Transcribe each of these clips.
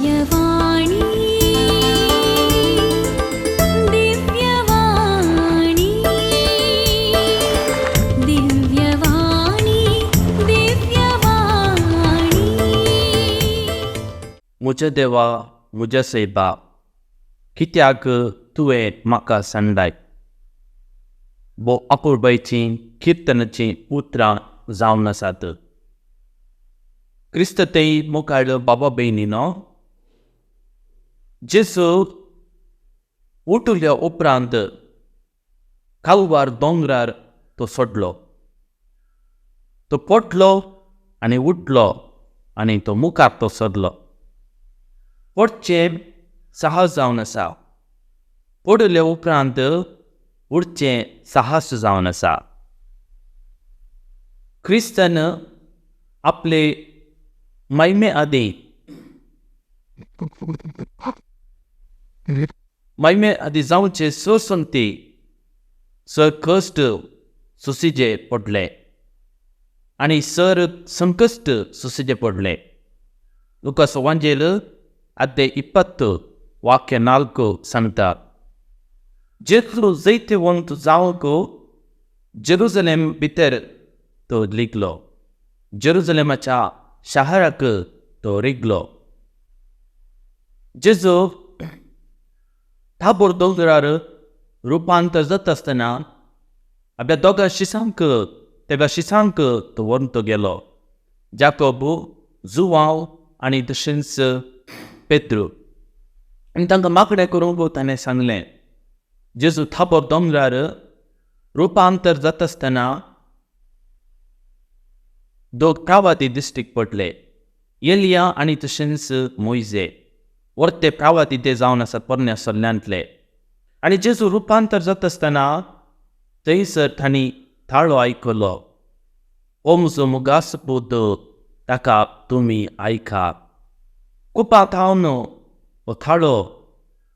दिव्यवाणी, दिव्यवाणी, दिव्यवाणी, दिव्यवाणी. म्हज्या देवा, म्हज्या सैबा, कित्याक तुवें म्हाका सांडलाय? बो अपुरबायचीं किर्तनाचीं उतरां जावन आसात. क्रिस्त तेय मुखार बाबा भयणीनो, जेजू उठल्या उपरांत कालवार दोंगरार तो सोडलो. तो पडलो आनी उठलो आनी तो मुखार तो सरलो. पडचें साहस जावन आसा, पडले उपरांत उडचें साहस जावन आसा. क्रिस्तान आपले मैमे आदीं जावचे सोसंती सर कश्ट सोसिजे पडले आनी सर संकश्ट सोसिजे पडले. लुकास वांजेल अध्याय 20 वाक्य 4 सांगता, जेजू जैतवंत जावंक जेरुजलेम भितर तो लिगलो, जेरुजलेमाच्या शहराक तो रिगलो. जेजू ताबोर दोंगरार रुपांतर जाता आसतना आपल्या दोगां शिसांक, तेगा शिसांक तो व्हरून तो गेलो, जाकोब, जुवांव आनी तशेंच पेद्रू. आनी तांकां मागणें करूंक ताणें सांगलें. जेजू थाबोर दोंगरार रुपांतर जाता आसतना दोग प्रावादी दिश्टीक पडले, एलिया आनी तशेंच मोयजे. वर्ते प्रावादी ते जावन आसात पोरण्या सल्ल्यांतले. आनी जेजू रुपांतर जाता आसतना थंयसर तांणी ताळो आयकलो, हो म्हजो मुगास पूत, ताका तुमी आयका. कुपां थावन हो थाळो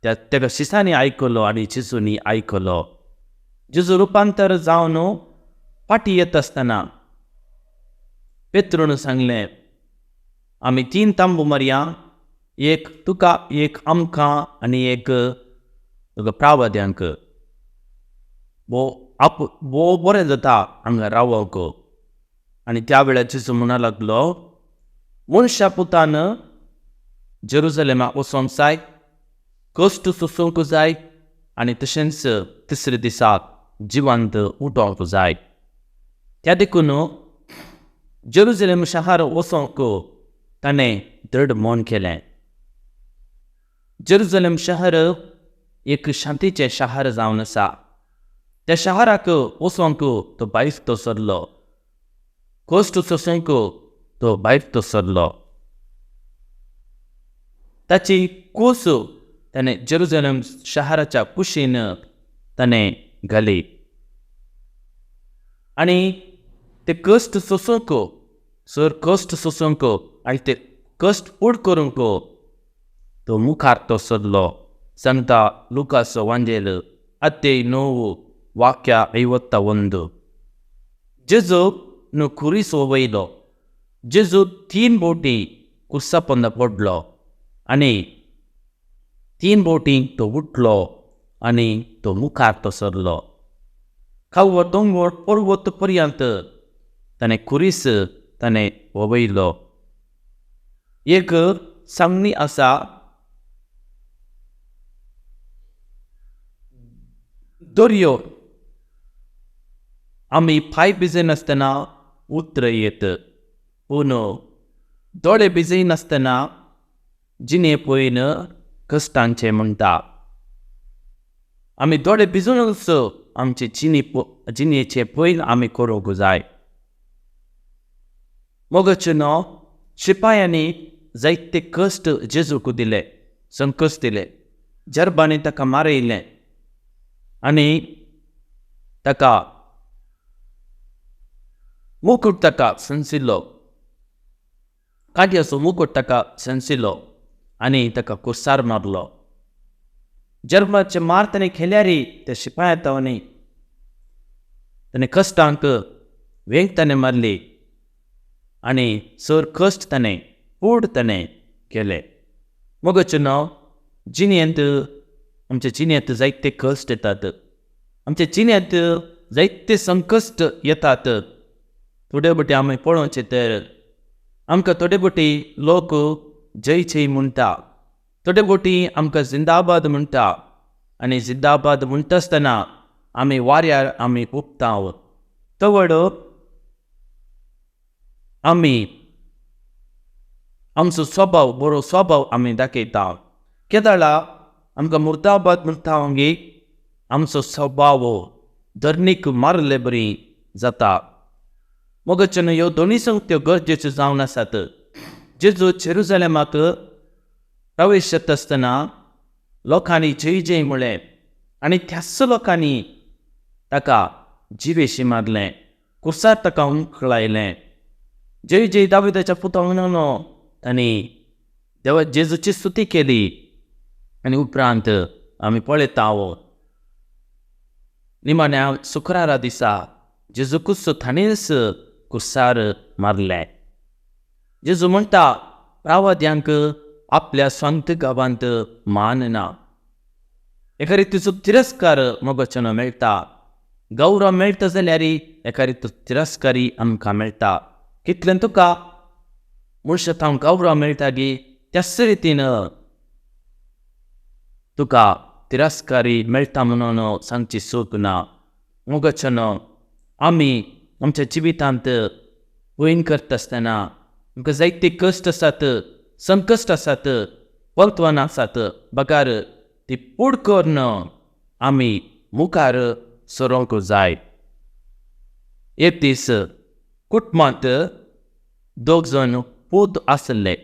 त्या तेका शिसांनी आयकलो आनी जेजूनी आयकलो. जेजू रुपांतर जावन फाटीं येता आसतना पेत्रून सांगलें, आमी 3 तांबू मारया, एक तुका, एक आमकां आनी एक तुका प्रावाद्यांक. भो आप भो बरें जाता हांगा रावंक. आनी त्या वेळार जेजू म्हणा लागलो, मनशा पुतान जेरुजलेमाक वचोंक जाय, कश्ट सोसूंक जाय आनी तशेंच तिसरे दिसा जिवंत उठोवंक जाय. त्या देखून जेरुजलेम शहर वचोंक ताणें दृढ मन केलें. जेरुजलेम शहर एक शांतीचें शहर जावन आसा. त्या शहराक वचोंक तो भायर तो सरलो, कश्ट सोसूंक तो भायर तो सरलो. ताची कूस ताणें जेरुजलेम शहराच्या कुशीन ताणें घाली आनी ते कश्ट सोसूंक, सर कश्ट सोसूंक आनी ते कश्ट उड करूंक तो मुखार तो सरलो. सांगता लुकास वांजेल अध्याय 9 वाक्य 51. जेजू न्हू खुरीस वयलो. जेजू 3 बोटी कुर्सा पोंदा पडलो आनी 3 बोटी तो उठलो आनी तो मुखार तो सरलो. कालवर दोंगर पर्वत पर्यंत ताणें खुरीस ताणें वयलो. एक सांगणी आसा, दर्यो आमी पांय भिजयनासतना उतर येत, पूण दोळे भिजयनासतना जिणे पळयन कश्टांचें म्हणटा. आमी दोळे भिजूनच आमचे जिणेचें पयन आमी करूंक जाय. मोगाचे न्हू शिपायांनी जायते कश्ट जेजूक दिले, संकश्ट दिले. जर्बांनी ताका मारयलें आनी ताका मुकूट ताका संसिल्लो, कांट्याचो मुकूट ताका संसिल्लो आनी ताका कुर्सार मारलो. जर्माचे मार ताणें खेल्यार त्या शिपाया तावनी ताणें कश्टांक वेंग ताणें मारली आनी सर कश्ट ताणें पूड ताणें केले. मोगाचें जिणेंत आमच्या जिणेंत जायते कश्ट येतात, आमच्या जिणेंत जायते संकश्ट येतात. थोडे बोटी आमी पळोवचें तर आमकां थोडे बोटी लोक जय जय म्हणटा, थोडे बोटी आमकां जिंदाबाद म्हणटा आनी जिंदाबाद म्हणटा आसतना आमी वाऱ्यार आमी हुपता. तवड आमी आमचो स्वभाव बरो स्वभाव आमी दाखयता. केदळा आमकां मुर्दाबाद म्हणटा मागीर आमचो स्वभाव धरणीक मारले बरी जाता. मोगाचें ह्यो दोनूय संगत्यो गरजेच्यो जावन आसात. जेजू जेरुजलेमाक प्रवेश जाता आसतना लोकांनी जय जय म्हळें आनी त्याच लोकांनी ताका जिवेशी मारलें, कुर्सार ताका हुमकळायलें. जय जय दाविदाच्या पुता म्हणून तांणी देवा जेजूची स्तुती केली. आनी उपरांत आमी पळयता निमाण्या शुक्रारा दिसा जेजूकूच ताणेंच कुर्सार मारलें. जेजू म्हणटा प्रावाद्यांक आपल्या स्वांत गांवांत मान ना. एका रितीचो तिरस्कार मोगाच्यान मेळटा. गौरव मेळटा जाल्यार एका रितीचो तिरस्कारी आमकां मेळटा. कितलें तुका मनशां थावन गौरव मेळटा गी त्याच रितीन तुका तिरस्कारी मेळटा म्हणून सांगची चूक ना. मोगाच्यान आमी आमच्या जिवितांत वयन करता आसतना आमकां जायते कश्ट आसात, संकश्ट आसात, पलतवान आसात, बगार ती पूड करून आमी मुखार सरोंक जाय. एक दीस कुटुंबांत दोग जाण पूत आसले.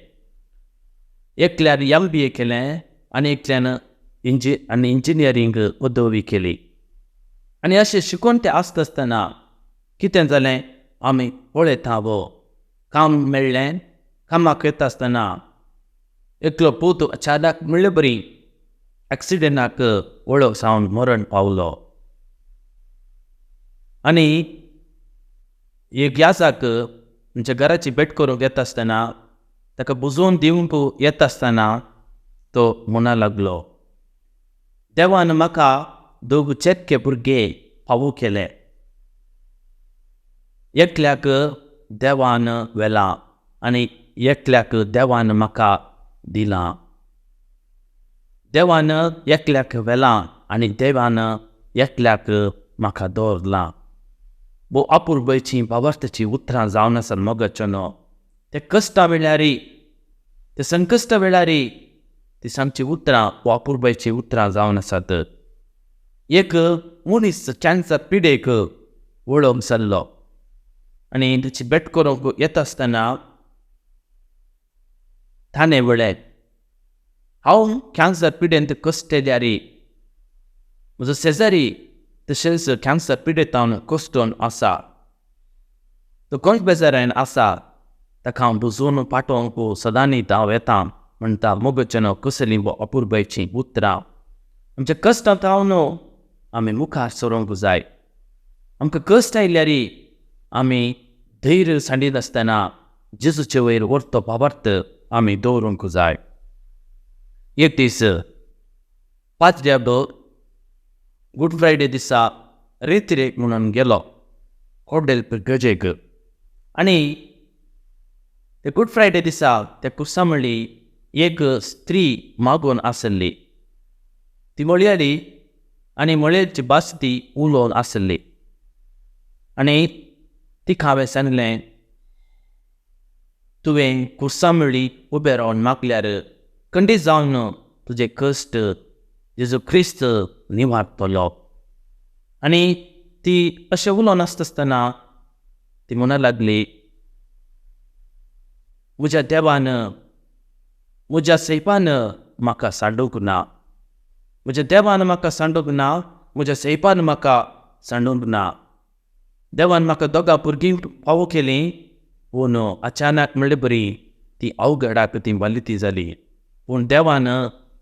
एकल्यान MBA केलें आनी एकल्यान इंजिनियरींग पदवी केली. आनी अशें शिकोवन ते आसता आसतना कितें जालें आमी पळयता वो काम मेळ्ळें. कामाक येता आसतना एकलो पूत अचानक म्हणले बरी एक्सिडेंटाक वळख जावन मरण पावलो. आनी एक याजाक आमच्या घराची भेट करूंक येता आसतना ताका बुजोवन दिवंक येता आसतना तो म्हणा लागलो, देवान म्हाका दोग चेटके भुरगे फावो केले. एकल्याक देवान व्हेलां आनी एकल्याक देवान म्हाका दिलां. देवान एकल्याक व्हेलां आनी देवान एकल्याक म्हाका दवरलां. भोव अपुरबायेचीं भावार्थाचीं उतरां जावन आसात मोगाचें. ते कश्टा वेळार, ते संकश्टा वेळार ती सांगची उतरां वा अपुरबायेचीं उतरां जावन आसात. एक मनीस कॅन्सर पिडेक वळोवंक जाल्लो आनी ताची भेट करूंक येता आसतना ताणें म्हळें, हांव कॅन्सर पिडेंत कश्टेल्यार म्हजो शेजारी तशेंच कॅन्सर पिडेंत कश्टून आसा, तो गोंय बेजारान आसा, ताका हांव बुजोवन पाठोवंक सदांनी हांव येता म्हणटा. मोगाचें कसलीं अपुरबायेचीं उतरां. आमच्या कश्टांत हांव आमी मुखार सरूंक जाय. आमकां कश्ट आयल्यार आमी धैर्य सांडिनासतना जेजूचे वयर व्हरतो भावार्थ आमी दवरूंक जाय. एक दीस पाद्र्याब गुड फ्रायडे दिसा रेतिरेक म्हणून गेलो कोडेल गजेक. आनी ते गुड फ्रायडे दिसा त्या कुर्सा म्हणली एक स्त्री मागून आसली. ती मळयाली आनी मळयेची भास ती उलोवन आसली. आनी तिका हांवें सांगलें, तुवें कुर्सा मेळ्ळी उबें रावन मागल्यार खंडीत जावन तुजे कश्ट जेजू क्रिस्त निवारतलो. आनी ती अशें उलोवन आसता आसतना ती म्हणा लागली, म्हज्या देवान म्हज्या सैपान म्हाका सांडूंक ना, म्हज्या देवान म्हाका सांडूंक ना, म्हज्या सैपान म्हाका सांडूंक ना. देवान म्हाका दोगां भुरगीं फावो केलीं, पूण अचानक म्हणले बरी ती अवघडाक ती वालिती जाली, पूण देवान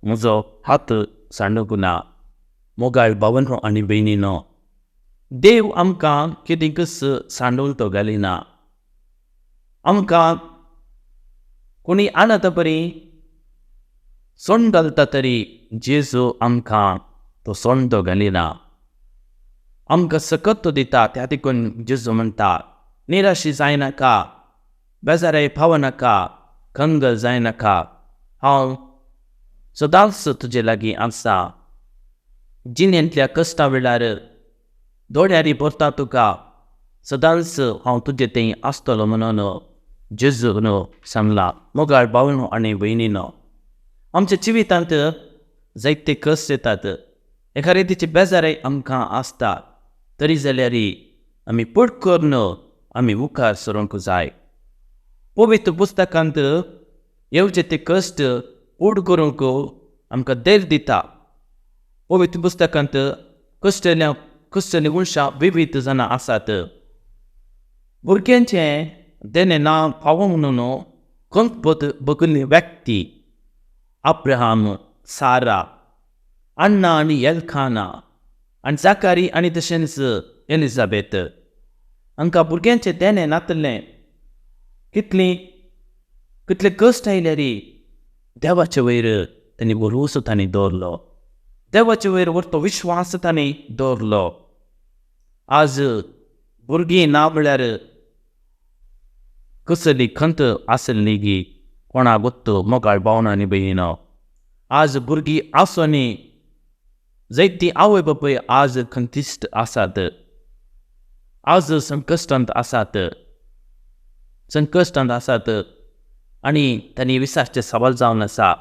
म्हजो हात सांडूंक ना. मोगाळ भावनो आनी भयणीनो, देव आमकां कितेंकच सांडून तो घालिना. आमकां कोणी आणता बरी सोंड घालता तरी जेजू आमकां तो सोंडो घालिना, आमकां सकत तो दिता. त्या देखून जेजू म्हणटा, निराशी जायनाका, बेजाराय पावनाका, कंगल जायनाका, हांव सदांच तुजे लागीं आसा. जिणेंतल्या कश्टा वेळार दोळ्यांनी भरता तुका, सदांच हांव तुजे थंय आसतलो म्हणून जेजून सांगलां. मोगाळ भावनो आनी भयणीनो, आमच्या जिवितांत जायते कश्ट येतात, एका रितीचे बेजारय आमकां आसता, तरी जाल्यार आमी पट करून आमी मुखार सरूंक जाय. पवित्र पुस्तकांत येवचे ते कश्ट पोट करूंक आमकां धैर्य दिता. पवित्र पुस्तकांत कश्टल्या कश्टली मनशां विविध जाणां आसात. भुरग्यांचें देणें ना फावो म्हणून कंत बगल्ली व्यक्ती अब्राहम, सारा, अण्णा आनी एलखाना आनी जाकारी आनी तशेंच एलिझाबेथ हांकां भुरग्यांचें देणें नातलें. कितली कितले कश्ट आयल्यार देवाचे वयर तांणी भरवंसो तांणी दवरलो, देवाचे वयर व्हरतो विश्वास तांणी दवरलो. आज भुरगीं ना म्हळ्यार कसली खंत आसली गी कोणा गोत्त मोगाळ भावना आनी भयणीनो. आज भुरगीं आसोनी जायतीं आवय बापूय आज खंतिश्ट आसात, आज संकश्टांत आसात, संकश्टांत आसात आनी तांणी विचारचें सवाल जावन आसा,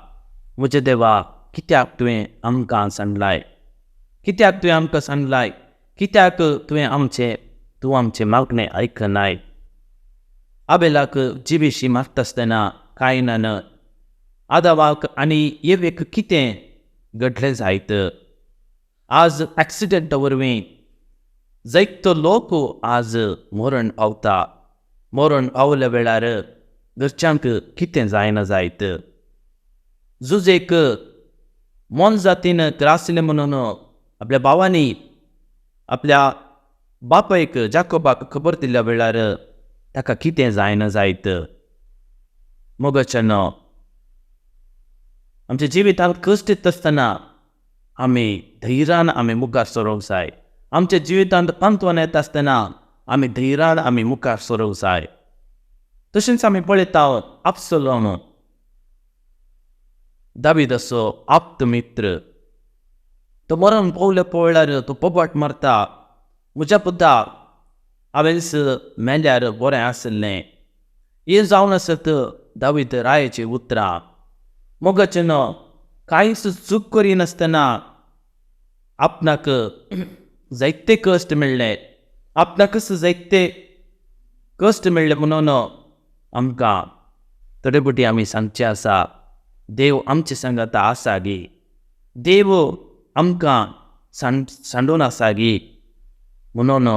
म्हज्या देवा कित्याक तुवें आमकां सांडलाय, कित्याक तुवें आमकां सांडलाय, कित्याक तुवें आमचें तूं आमचें मागणें आयकनाय. आबेलाक जिवेशी मारता आसतना कायनान आदावाक आनी येवेक कितें घडलें जायत. आज एक्सिडंटा वरवीं जायतो लोक आज मरण पावता. मरण पावल्या वेळार घरच्यांक कितें जायना जायत. जुजेक मोनजातीन त्रासलें म्हणून आपल्या भावांनी आपल्या बापायक जाकोबाक खबर दिल्ल्या वेळार ताका कितें जायना जायत. मोगाच्यानो, आमच्या जिवितांत कश्ट येता आसतना आमी धैर्यान आमी मुखार सरूंक जाय. आमच्या जिवितांत पांतवन येता आसतना आमी धैर्यान आमी मुखार सरूंक जाय. तशेंच आमी पळयता अब्सलोम दाविदाचो आप्त मित्र, तो मरण पावल्या पळल्यार तो पोपट मारता, म्हज्या पुता हांवेंच मेल्यार बरें आशिल्लें. हें जावन आसत दावीद रायाचीं उतरां. मोगाचें न्हू कांयच चूक करिनासतना आपणाक जायते कश्ट मेळ्ळे, आपणाकच जायते कश्ट मेळ्ळे म्हणून आमकां थोडे फावटी आमी सांगचें आसा, देव आमचे सांगाता आसा गी, देव आमकां सांडून आसा गी म्हणून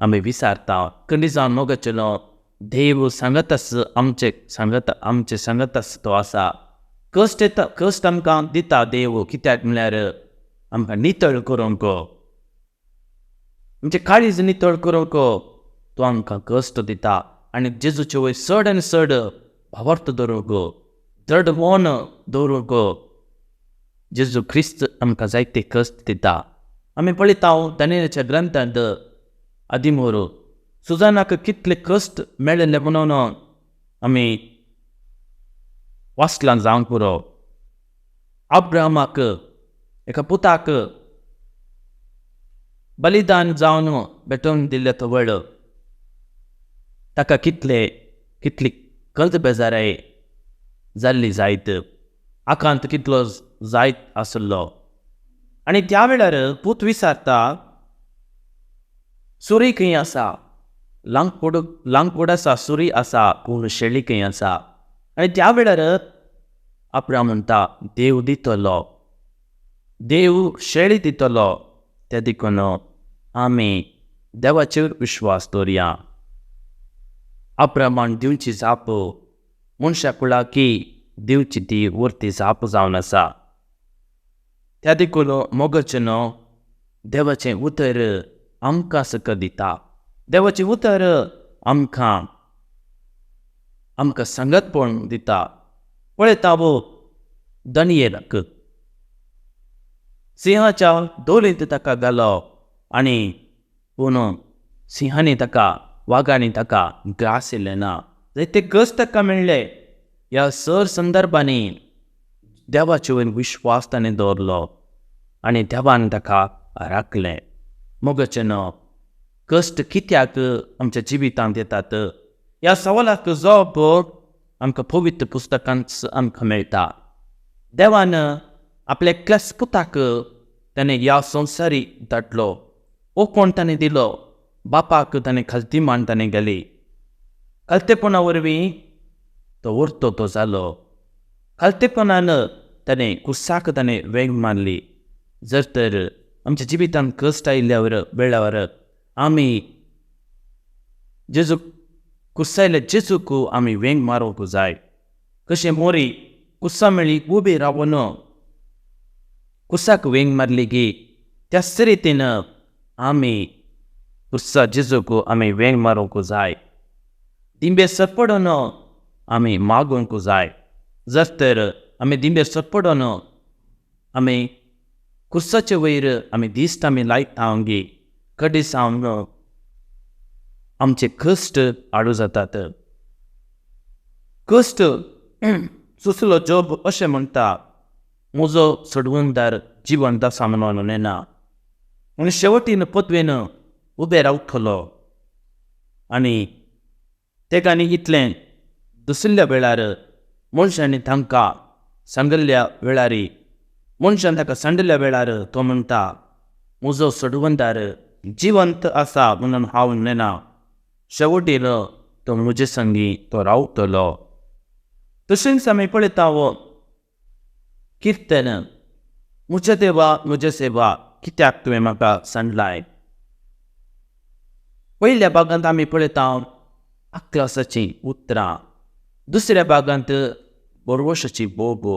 आमी विचारता. खंय जावन मोगाचेलो देव सांगत आमचे सांगत आमचे सांगत तो आसा. कश्ट येता, कश्ट आमकां दिता देव, कित्याक म्हळ्यार आमकां नितळ करूंक, आमचें काळीज नितळ करूंक तो आमकां कश्ट दिता. आनी जेजूचे वयर चड आनी चड भावार्थ दवरूंक, दृढ मन दवरूंक जेजू क्रिस्त आमकां जायते कश्ट दिता. आमी पळयता दानियेलाच्या ग्रंथांत आदिमोर सुजानाक कितले कश्ट मेळिल्ले म्हणून आमी वाचलां जावंक पुरो. अब्राहमाक एका पुताक बलिदान जावन भेटोवन दिल्ले तवळ ताका कितले कितली कंत बेजाराय जाल्ली जायत, आकांत कितलो जायत आसलो. आनी त्या वेळार पूत विचारता, सुरी खंय आसा? लांकूड लांकूड आसा, सुरी आसा, पूण शेळी खंय आसा? आनी त्या वेळार अब्राहम म्हणटा, देव दितलो, देव शेळी दितलो. त्या देखून आमी देवाचेर विश्वास दवरया. अब्राहमान दिवची जाप मनशा कुळाकी दिवची ती वरती जाप जावन आसा. त्या देखून मोगाचें न्हू देवाचें उतर आमकां सक दिता. देवाचें उतर आमकां आमकां सांगतपण दिता. पळयता वो दानियेलाक सिंहाच्या दोलींत ताका घालो आनी पूण सिंहांनी ताका, वागांनी ताका ग्रासिलें ना. जायते कश्ट ताका मेळ्ळे. ह्या सर संदर्भांनी देवाचे वयर विश्वास ताणें दवरलो आनी देवान ताका राखलें. मोगाचें न्हू, कश्ट कित्याक आमच्या जिवितांत येतात ह्या सवालाक जवाब आमकां पवित्र पुस्तकांत आमकां मेळटा. देवान आपल्या एकल्याच पुताक ताणें ह्या संवसारी धाडलो. ओ कोण ताणें दिलो? बापाक ताणें खालती मान ताणें घाली. खालतेपणा वरवीं तो व्हरतो तो जालो. खालतेपणान ताणें कुसाक ताणें वेंग मारली. जर तर आमच्या जिवितांत कश्ट आयिल्ल्या वेळार आमी जेजू कुसायल्या जेजूक आमी वेंग मारूंक जाय. कशें मोरी कुसा मेळी उबी रावन कुसाक वेंग मारली गी त्याच रितीन आमी कुसा जेजूक आमी वेंग मारूंक जाय. दिंबे सरपडून आमी मागूंक जाय. जर तर आमी दिंबे सरपडून आमी कुर्साचे वयर आमी दिश्ट आमी लायता गी कडी सावन आमचे कश्ट आडू जातात. कश्ट सुसलो जोब अशें म्हणटा, म्हजो सोडवणदार जिवंत आसा म्हणून नेना. आनी शेवटीन पदवेन उबे रावतलो आनी तेगांनी इतलें दुसऱ्या वेळार मनशांनी तांकां सांगिल्ल्या वेळारी मनशान ताका सांडिल्ल्या वेळार तो म्हणटा, म्हजो सोडवणदार जिवंत आसा म्हणून हांव नेना. शेवटीन तो म्हजे संगी तो रावतलो. तशेंच आमी पळयता किर्तन, म्हज्या देवा म्हज्या सेवा कित्याक तुवें म्हाका सांडलाय. पयल्या भागांत आमी पळयता आकलासाचीं उतरां, दुसऱ्या भागांत बरवशाची बोबो.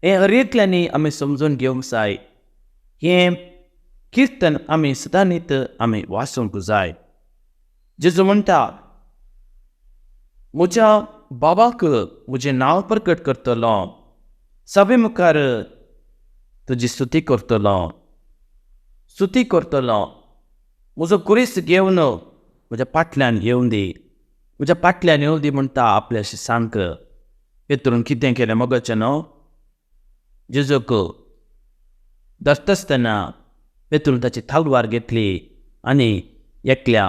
हें हर एकल्यांनी आमी समजून घेवंक जाय. हें किर्तन आमी सदांनीत आमी वाचूंक जाय. जेजू म्हणटा, म्हज्या बाबाक म्हजें नांव प्रकट करतलो, सभे मुखार तुजी स्तुती करतलो, स्तुती करतलो. म्हजो कुरीस घेवन म्हज्या फाटल्यान येवन दी, म्हज्या फाटल्यान येवन दी म्हणटा आपल्या शिसांक. पेत्रून कितें केलें मोगाचें न्हू, जेजूक धरता आसतना पेत्रून ताची तलवार घेतली आनी एकल्या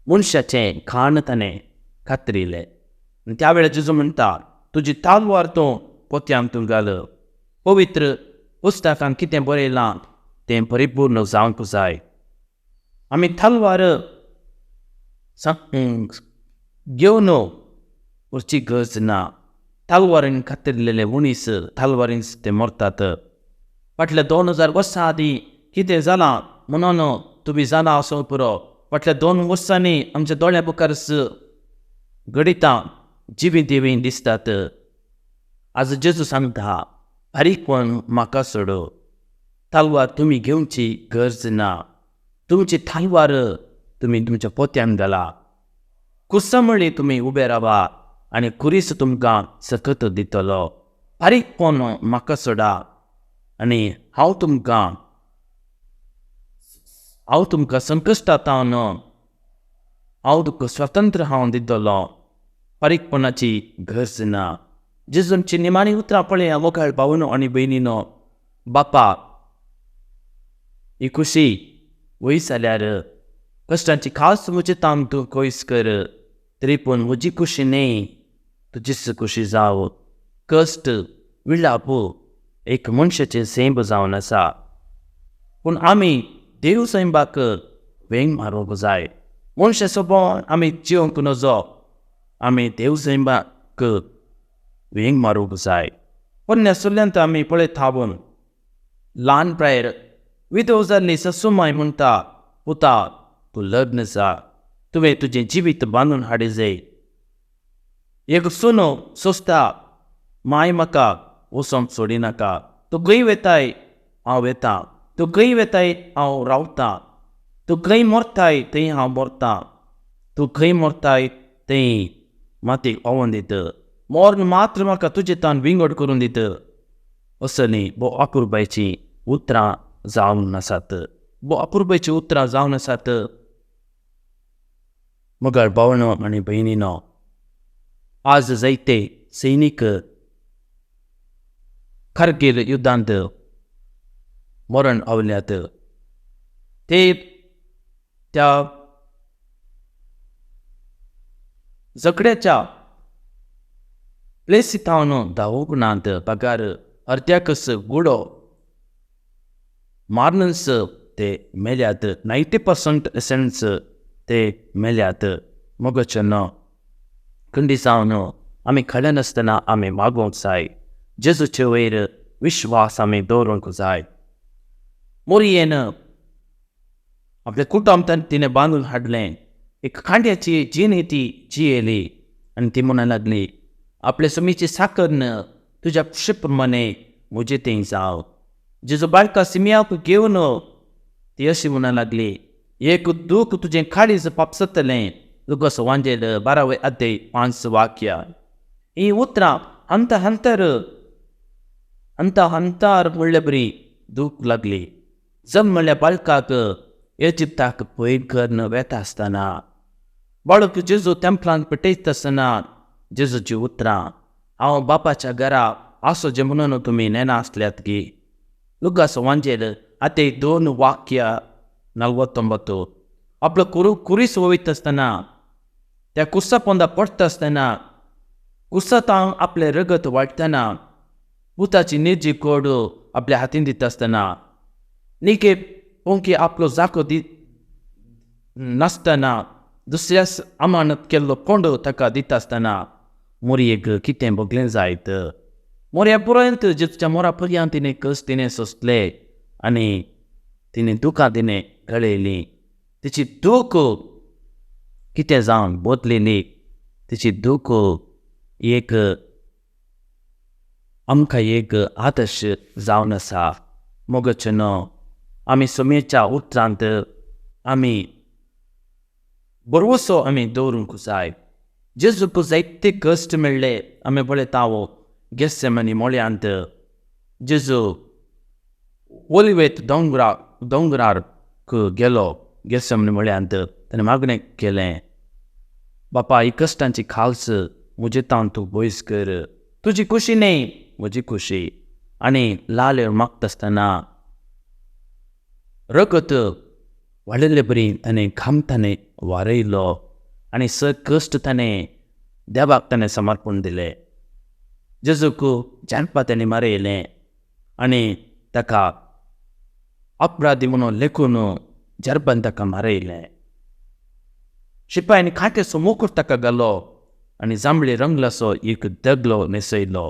मनशाचें खाण ताणें कातरिलें. आनी त्या वेळार जेजू म्हणटा, तुजी तलवार तूं पोत्यांत तूं घाल. पवित्र पुस्तकांत कितें बरयलां तें परिपूर्ण जावंक जाय. आमी तलवार घेवन व्हरची गरज ना. तलवारीन कातरिल्ले मनीस तलवारीन ते मरतात. फाटल्या 2000 वर्सां आदीं कितें जालां म्हणून तुमी जाणा आसूंक पुरो. फाटल्या 2 वर्सांनी आमच्या दोळ्या मुखार घडितां जिवीं देवीं दिसतात. आज जेजू सांगता, बारीकपण म्हाका सोडो, तलवार तुमी घेवची गरज ना. तुमची तलवार तुमी तुमच्या पोत्यान घाला. कुर्सा म्हळी तुमी उबे रावा आनी कुरीस तुमकां सकत दितलो. बारीकपण म्हाका सोडा आनी हांव तुमकां संकश्टांत हांव तुका स्वतंत्र हांव दितलो. बारीकपणाची गरज ना. जेजूची निमाणी उतरां पळया मोगाळ भावनो आनी भयणीनो, बापा ही खुशी वयस जाल्यार कश्टांची खास म्हजे ताम तूं कोयस कर, तरी पूण म्हजी खुशी न्हय तुजीच खुशी जावं. कश्ट विळाप एक मनशाचें सैम जावन आसा, पूण आमी देव सैमाक वेंग मारूंक जाय. मनशा सोबोन आमी जिवंक नजो, आमी देव सैमाक वेंग मारूंक जाय. पोन्न्या सुल्ल्यांत आमी पळयता ल्हान प्रायर विधव जाल्ली ससुमाय म्हणटा, पुता तूं लग्न जा, तुवें तुजें जिवीत बांदून हाडी जाय. एक सुनो सोंसता, माय म्हाका वचोंक सोडिनाका, तूं खंय वेताय हांव वेतां, तूं खंय वेताय हांव रावतां, तूं खंय मरताय थंय हांव मरतां, तूं खंय मरताय थंय मातयेक पावोन दित. मोर्न मात्र म्हाका तुजे तान विंगड करून दित. असली भो अपुरबायची उतरां जावन आसात, भो अपुरबायची उतरां जावन आसात. मगर भावनो आनी भयणीनो, आज जायते सैनीक कारगील युद्धांत मरण पावल्यात. ते त्या झगड्याच्या प्लेसीथावन धांवूंक नात, बगार अर्द्याकच गुडो मारनच ते मेल्यात. 90% एसन्स ते मेल्यात. मोगचें खंडी जावन आमी खळनासतना आमी मागोवंक जाय. जेजूचे वयर विश्वास आमी दवरूंक जाय. मोरयेन आपलें कुटुंब तिणें बांदून हाडलें. एक कांड्याची जिणी ती जियेली आनी ती म्हणूंक लागली, आपले सुमीची साकर तुज्या खुशी प्रमाणे म्हजें तें जावं. जेजू बाळका सिमियाक घेवन ती अशी म्हणूंक लागली, एक दूख तुजें काळीज पापसतलें. लुकास वांजेल 12 अध्याय 5 वाक्य. ही उतरां हंता हंतर हंता हंतार म्हणले बरी दूख लागली. जल्मल्या बाळकाक इजिप्ताक पयर करून वेता आसतना, बाळक जेजू तेंपलांत पेटयता आसतना जेजूची उतरां, हांव बापाच्या घरा आसो जे म्हणून तुमी नेना आसल्यात गी. लुकास वांजेल आतां 2 वाक्य 49. आपलो कुरीस वयता आसतना, त्या कुर्सा पोंदा पडटा आसतना, कुर्सांत आपलें रगत वाडटना, पुताची निर्जी कोड आपल्या हातीन दिता आसतना, निके पोंकी आपलो जाको दी नासतना दुसऱ्यास अमानत केल्लो कोंडो ताका दिता आसतना मोरयेक कितें भोगलें जायत. मोरया पुरायंत जेजूच्या मोरा पर्यंत तिणें कस तिणें सोंसले आनी तिणें दुकां तिणें गळयलीं. तिची दूख कितें जावन बदलेली. तिची दूख एक आमकां एक आदर्श जावन आसा. मोगचें आमी सुमेच्या उतरांत आमी बरवसो आमी दवरूंक जाय. जेजूक जायते कश्ट मेळ्ळे. आमी पळयता गेसेमनी मोळ्यांत जेजू ओलिवेत दोंगरार गेलो. गेसेमनी मोळ्यांत ताणें मागणें केलें, बापा ही कश्टांची खालस म्हजे तावन तूं पयस कर, तुजी खुशी न्हय म्हजी खुशी. आनी लाल मागता आसतना रगत वाडिल्ले बरी ताणें घाम ताणें वारयलो आनी सग कश्ट ताणें देवाक ताणें समर्पण दिलें. जेजूक जानपा ताणें मारयलें आनी ताका अपराधी म्हणून लेखून जरबान ताका मारयलें. शिपायान कांट्याचो मुकुट ताका घालो आनी जांबळी रंगलाचो एक दगलो न्हेसयलो.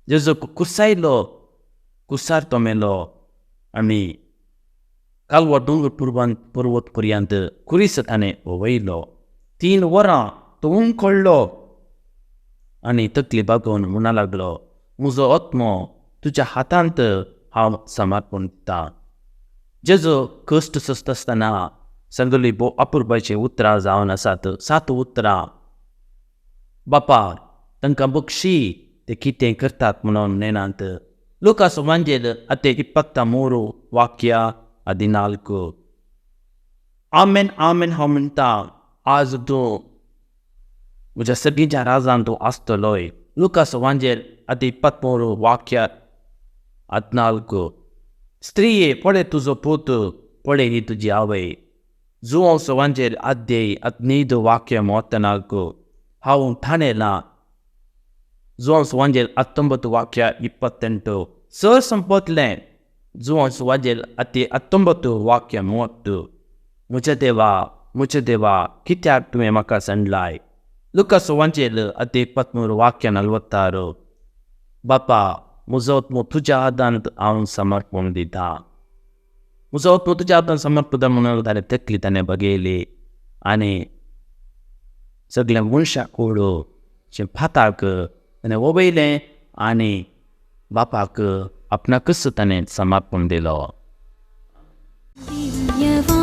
जेजूक कुसायलो, कुसार तो मेलो आनी कालवा दोंगर पर्वत पर्यंत कुरीस ताणें वयलो. 3 वरां तो उमकळ्ळो आनी तकली बागोवन म्हणा लागलो, म्हजो आत्मो तुज्या हातांत हांव समर्पण दितां. जेजू कश्ट सोंसता आसतना सांगली भोव अपुरबायचीं उतरां जावन आसात. 7 उतरां. बापा तांकां बक्षी ते कितें करतात म्हणून नेनात. लुकास वांजेल आतां 23 वाक्य 14. आमेन आमेन हांव म्हणटा, आज तूं म्हज्या सगळींच्या राजान तूं आसतलोय. लुकास वांजेल आतां 23 वाक्य 14. स्त्रिये पळय तुजो पूत, पळय ही तुजी आवय. जुवांव वांजेल अध्याय 15 वाक्य 34. हांव ठाणेला. जुवांव वांजेल 19 वाक्य 28. सर संपतलें. जुवांव वांजेल 19 वाक्य 30. म्हज्या देवा म्हज्या देवा कित्याक तुवें म्हाका सांडलाय. लुकास वांजेल 23 वाक्य 46. बापा म्हजो आत्मो तुज्या हातांत हांव समर्पण दिता. म्हजो आत्मो तुज्या हातांत समर्पण म्हणून ताणें तकली ताणें बगयली आनी सगळ्या मनशाक कोडो फाताक ताणें वबयलें आनी बापाक आपणाकच ताणें समर्पण दिलो. दिव्यवाणी.